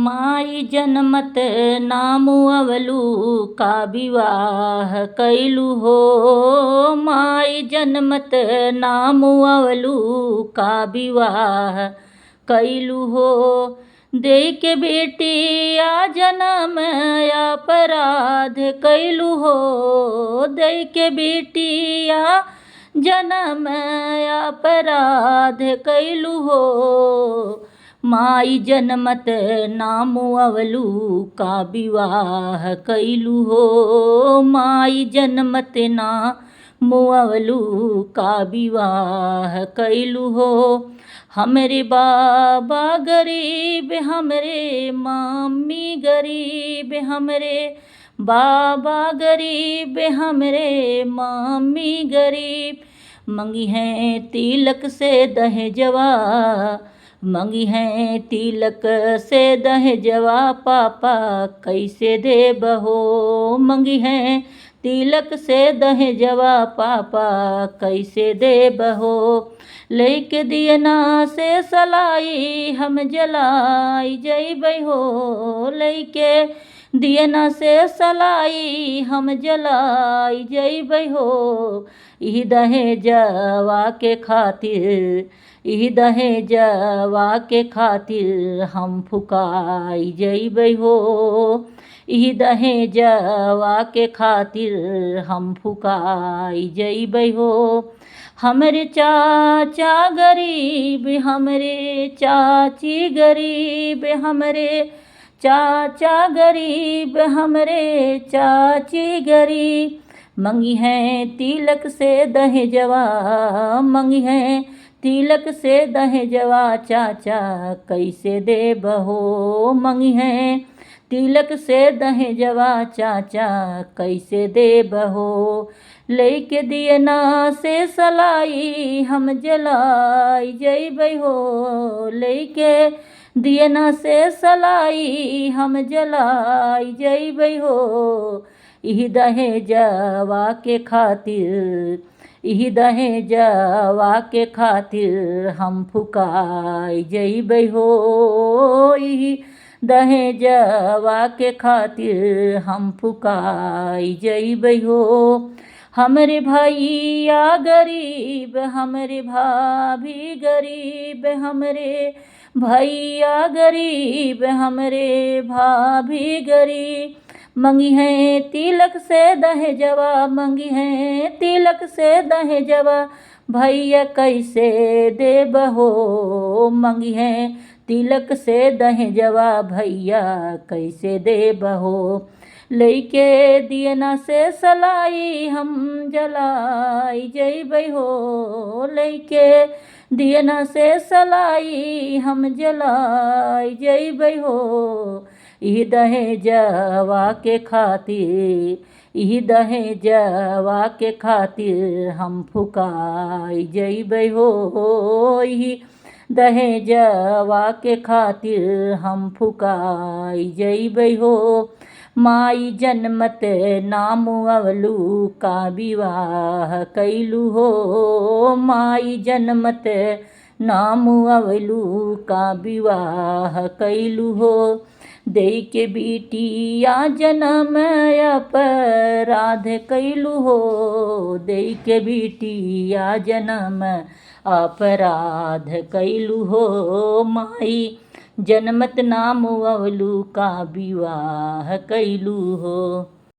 माई जनमत नाम अवलू का विवाह कैलू हो। माई जनमत नाम अवलू का विवाह कैलू हो। दे के बेटिया जनम अपराध कैलू हो। दे के बेटिया जनम अपराध कैलू हो। माई जनमत नाम अवलू का विवाह कैलू हो। माई जनमत नाम अवलू का विवाह कैलू हो। हमरे बाबा गरीब हमरे मामी गरीब, हमरे बाबा गरीब हमरे मामी गरीब। मंगी है तिलक से दहेजवा, मंगी है तिलक से दहेजवा पापा कैसे देबहो। मंगी है तिलक से दहेजवा पापा कैसे देबहो। लेके दियना से सलाई हम जलाई जइबै हो। लेके दियना से सलाई हम जलाई जइबै हो। ई दहेजवा के खातिर, ई दहेजवा के खातिर हम फुकाई जइबै हो। ई दहेजवा के खातिर हम फुकाई जइबै हो। हमरे चाचा गरीब हमरे चाची गरीब, हमरे चाचा गरीब हमरे चाची गरीब। मंगी है तिलक से दहेजवा, मंगी है तिलक से दहेजवा चाचा कैसे देबहो। मंगी है तिलक से दहेजवा चाचा कैसे देबहो। लेके दियना से सलाई हम जलाई जइबै हो। लेके दियना से सलाई हम जलाई जइबै हो। ई दहेजवा के खातिर, ई दहेजवा के खातिर हम फुकाई जइबै हो। ई दहेजवा के खातिर हम फुकाई जइबै हो। हमरे भैया गरीब हमरे भाभी गरीब, हमरे भैया गरीब हमरे भाभी गरीब। मंगी है तिलक से दहेजवा, मंगी है तिलक से दहेजवा भैया कैसे देबहो। मंगी है तिलक से दहेजवा भैया कैसे देबहो। लेके दियना से सलाई हम जलाई जइबै हो। लेके दियना से सलाई हम जलाई जइबै हो। ई दहेजवा के खातिर, ई दहेजवा के खातिर हम फुकाई जइबै हो। ई दहेजवा के खातिर हम फुकाई जइबै हो। माई जनमत नाम अवलू का विवाह कैलू हो। माई जनमत नाम अवलू का विवाह कैलू हो। दे के बिटिया जनम अपराध कैलू हो। दे के बिटिया जनम अपराध कैलू हो। माई जनमत नाम अवलू का विवाह कैलू हो।